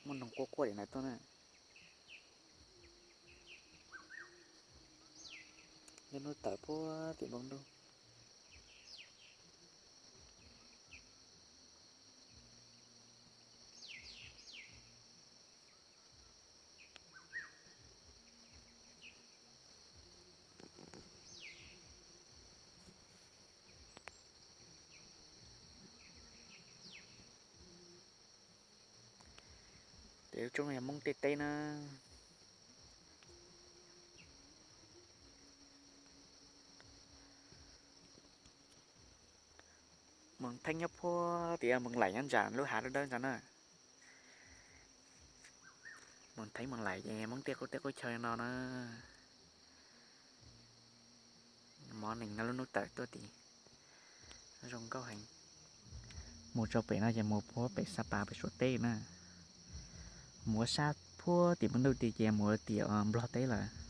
Muaj noog quaj quaj tim ntawd tuaj na. Lub hnub tawm puag tim npoo ntuj. Ces lub roob no yog Hmoob tej teb na. Moos Theeb nyob puag tim Moos Laim nyob ntawm lub hav dawb dawb ntawd na. Moos Theeb Moos Laim ces Hmoob tej qub teb qub chaw no na. Mov nees no lub hnub tawm tuaj tid, zoo nkauj heev. Mus rau pem no ces mus puag pem Xab Pas pem Suav teb na. Mus ua sab puag tim npoo ntuj tid ces mus ua tim Nplog teb lawm.